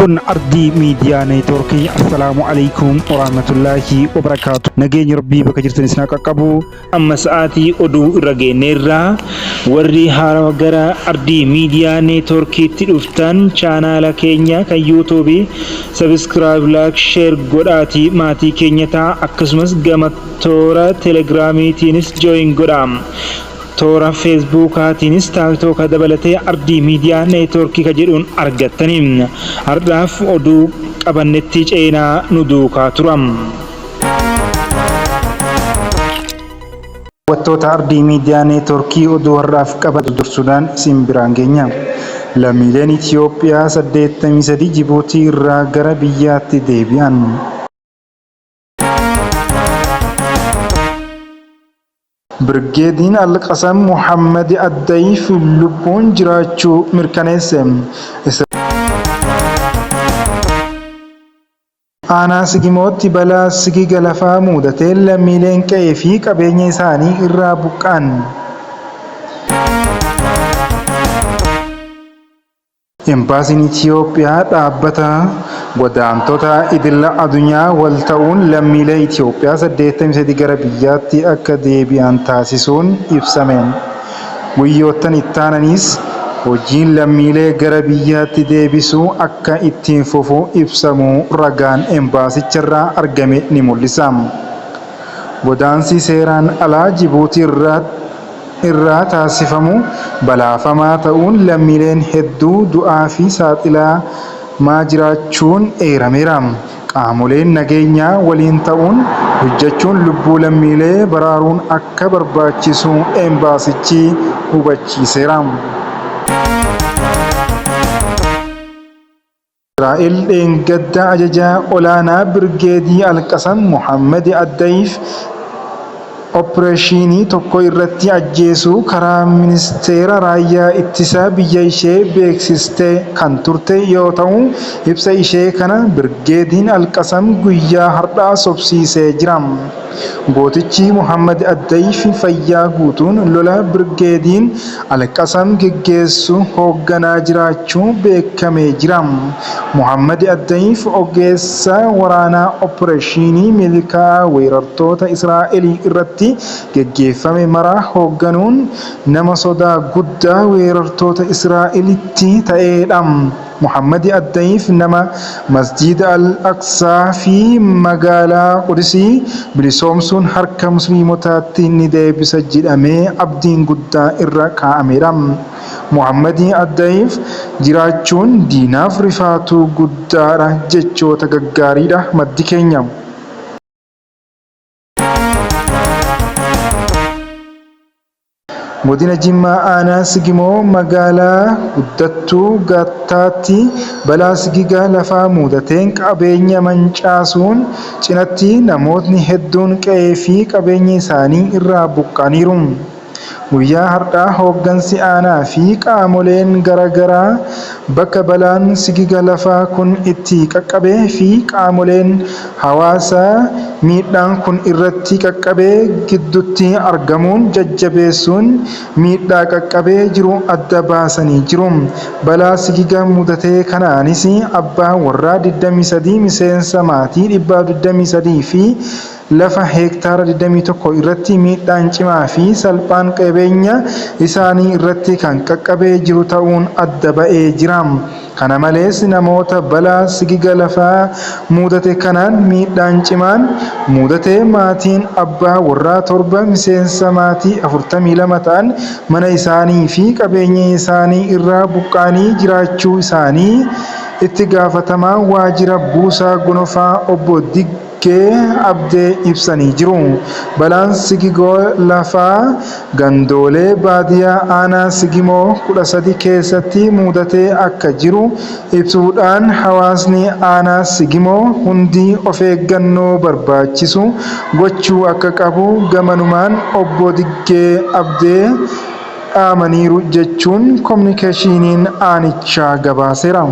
Kun Ardii Miidiyaa Neetwoorkii. Assalaamu alaikum warahmatullaahi wabarakaatu. Nageenyi Rabbii bakka jirtan isin haa qaqqabu. Amma sa'aatii oduu irra geenneerra. Warri haarawa gara Ardii Miidiyaa Neetwoorkiitti dhuftan chaanaala keenya kan yuutuubii sabiskiraayib, laayik, sheer godhaatii maatii keenya ta'a. Akkasumas gama toora telegiraamiitiinis jooyin godhaa. Toora Feesbuukaatiinis Taaltooka dabalatee Ardii Miidiyaa Neetwoorkii ka jedhuun argattani. Hardhaaf oduu qabannetti ceenaa nu duukaa tura. Daawwattoota Ardii Miidiyaa Neetwoorkii oduu har'aaf qabanne dursuudhaan isin biraan geenya. Lammiileen Itiyoophiyaa 83 Jibuutii irraa gara biyyaatti deebi'an. Birgeediin Al-Qasam Muhammad Ad-Dayif lubbuun jiraachuu mirkaneesse. Aanaa Sigimootti balaa sigiga lafaa muudateen lammiileen qe'ee fi qabeenya isaanii irraa buqqa'an. Embaasiin Itiyoophiyaa dhaabbata godaantota idil adunyaa wal ta'uun lammiilee Itiyoophiyaa 83 gara biyyaatti akka deebi'an taasisuun ibsame. Guyyoottan ittaananiis hojiin lammiilee gara biyyaatti deebisuu akka itti fufu ibsamuu ragaan embaasicharraa argame ni mul'isa. Godaansi seeraan alaa Jibuutii irraa taasifamu balaafamaa ta'uun lammiileen hedduu du'aafi saaxilamaa jiraachuun eerameera. Qaamoleen nageenyaa waliin ta'uun hojjechuun lubbuu lammiilee baraaruun akka barbaachisu embaasichi hubachiiseera. Israa'el dheengadda ajajaa olaanaa Birgeedii Al-Qasam Mohaammad Ad-Dayif oppireeshinii tokko irratti ajjeesuu karaa ministeera raayyaa ittisaa biyya ishee beeksistee kan turte yoo ta'u, ibsa ishee kana Birgeediin Al-Qasam guyyaa har'aa sobsiisee jira. Gootichi Mohaammad Ad-Dayif fayyaa guutuun lola Birgeediin Al-Qasam geggeessu hoogganaa jiraachuu beekamee jira. Mohaammad Ad-Dayif ogeessa waraanaa oppireeshinii milkaa'aa weerartoota Israa'el irratti geggeeffame mara hoogganuun nama sodaa guddaa weerartoota Israa'elitti ta'eedha. Muhammad Ad-Dayif nama Masjiida Al-Aqsaa fi magaalaa Qudsi bilisoomsuun harka Musliimotaatti ni deebisa jedhamee abdiin guddaa irra kaa'ameedha. Muhammad Ad-Dayif jiraachuun diinaaf rifaatuu guddaadha jechoota gaggaariidha maddi keenya. Godina Jimmaa Aanaa Sigimoo magaalaa Guddattuu Gattaatti balaa sigiga lafaa muudateen qabeenya mancaasuun cinatti namootni hedduun qe'ee fi qabeenya isaanii irraa buqqa'aniiru. Guyyaa hardhaa hooggansi aanaa fi qaamoleen gara garaa bakka balaan sigiga lafaa kun itti qaqqabe fi qaamoleen hawaasaa miidhaan kun irratti qaqqabe giddutti argamuun jajjabeessuun miidhaa qaqqabee jiru adda baasanii jiru. Balaa sigiga mudatee kanaanis abbaa warraa 23, miseensa maatii 123 fi lafa heektaara 21 irratti miidhaan cimaa fi salphaan qabeenya isaanii irratti kan qaqqabee jiru ta'uun adda ba'ee jira. Kana malees namoota balaa sigiga lafaa muudate kanaan miidhaan cimaan muudate maatiin abbaa warraa 7 miseensa maatii 42 ta'an mana isaanii fi qabeenya isaanii irraa buqqa'anii jiraachuu isaanii itti gaafatamaan waajjira Buusaa Gonofaa obbo Diggee Abdee ibsanii jiru. Balaan sigigoo lafaa gandoolee baadiyaa aanaa Sigimoo 13 keessatti muudatee akka jiru ibsuudhaan hawaasni aanaa Sigimoo hundi ofeeggannoo barbaachisu gochuu akka qabu gamanumaan obbo Diggee Abdee dhaamaniiru jechuun kominikeeshiniin aanichaa gabaaseera.